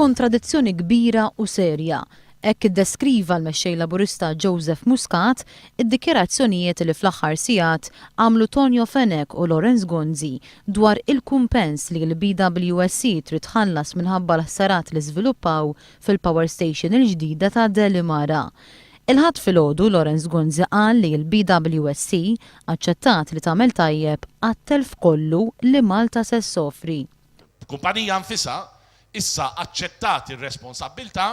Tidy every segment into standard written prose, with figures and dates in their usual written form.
Kontradizzjoni kbira u serja. Hekk iddeskriva l-Mexxej Laburista Joseph Muscat id-dikjarazzjonijiet li fl-aħħar sigħat għamlu Tonio Fenech u Lawrence Gonzi dwar il-kumpens li l-BWSC trid tħallas minħabba l-ħsarat li żviluppaw fil-power station il-ġdida ta' Delimara. Il-Ħadd filgħodu Lawrence Gonzi qal li l-BWSC aċċettat li tagħmel tajjeb għat-telf kollu li Malta se ssofri. L-kumpanija nfisha issa aċċettat ir-responsabbiltà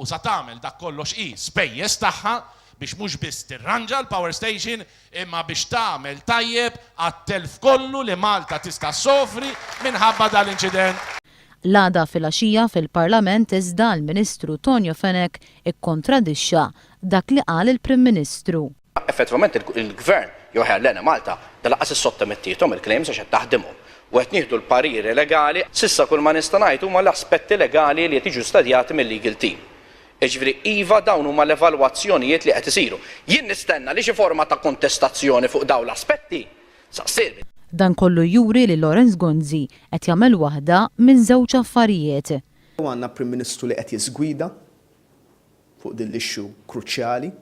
u sa tagħmel dak kollox hi spejjeż tagħha biex mhux biss tirranġa l-power station imma biex tagħmel tajjeb għat-telf kollu li Malta tista' ssofri minħabba dan l-inċident. L-għada filgħaxija fil-Parlament iżda l-Ministru Tonio Fenech ikkontradixxa dak li qal il-Prim Ministru. Effettivament il-Gvern, jew aħjar l-Enemalta, da lanqas issottomettiethom il-claims għax qed taħdimhom u qed nieħdu l-pariri legali. S'issa kull ma nista' ngħid huma l-aspetti legali li qed jiġu stadjati mil-legal team. Jiġifieri iva dawn huma l-evalwazzjonijiet li qed isiru. Jien nistenna li xi forma ta' kontestazzjoni fuq dawn l-aspetti sa ssir. Dan kollu juri li Lawrence Gonzi qed jagħmel waħda minn żewġ affarijiet. Jew għandna Prim Ministru li qed jiżgwida fuq din l-issue kruċjali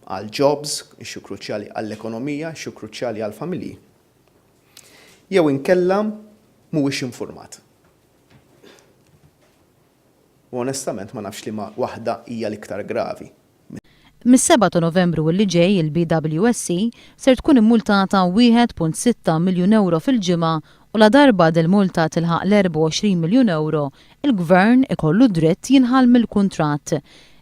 għall-jobs, issue kruċjali għall-ekonomija, issue kruċjali għall-familji. Jew inkella mhuwiex infurmat. U onestament ma nafx liema waħda hija l-iktar gravi. Mis-sebgħa ta' Novembru li ġej il-BWSC ser tkun immultata 1.6 miljun ewro fil-ġimgħa u ladarba dil-multa tilħaq l-24 miljun ewro, il-Gvern ikollu dritt jinħall mill-kuntratt.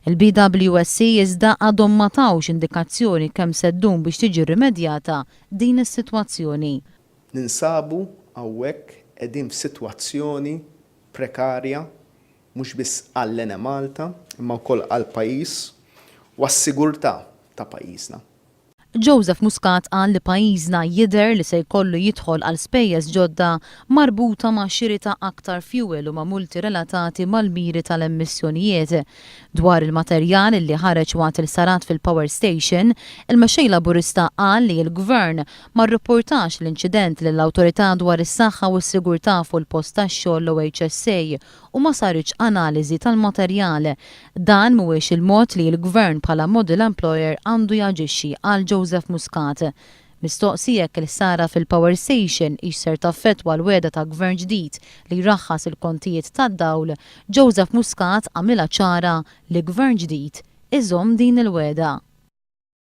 Il-BWSC iżda għadhom ma tawx indikazzjoni kemm se ddum biex tiġi rrimedjata din is-sitwazzjoni. Ninsabu hawnhekk qegħdin f'sitwazzjoni prekarja mhux biss għall-Enemalta imma wkoll għall-pajjiż u għas-sigurtà ta' pajjiżna. Joseph Muscat qal li pajjiżna jidher li se jkollu jidħol għal spejjeż ġodda marbuta ma' xiri ta' aktar fuel u ma' multi relatati mal-miri tal-emissjonijiet. Dwar il-materjal li ħareġ waqt il-sarat fil-power station, il-Mexxej Laburista qal li l-Gvern ma rrapportax l-inċident lill-Awtorità dwar is-Saħħa u s-Sigurtà fuq il-Post tax-Xogħol l-OHSA u ma saritx analiżi tal-materjal. Dan mhuwiex il-mod li l-Gvern bħala model employer għandu jaġixxi, qal Joseph Muscat. Mistoqsi jekk il-ħsara fil-power station hix ser taffettwa l-wegħda ta' Gvern ġdid li jraħħas il-kontijiet tad-dawl, Joseph Muscat għamilha ċara li Gvern ġdid iżomm din il-wegħda.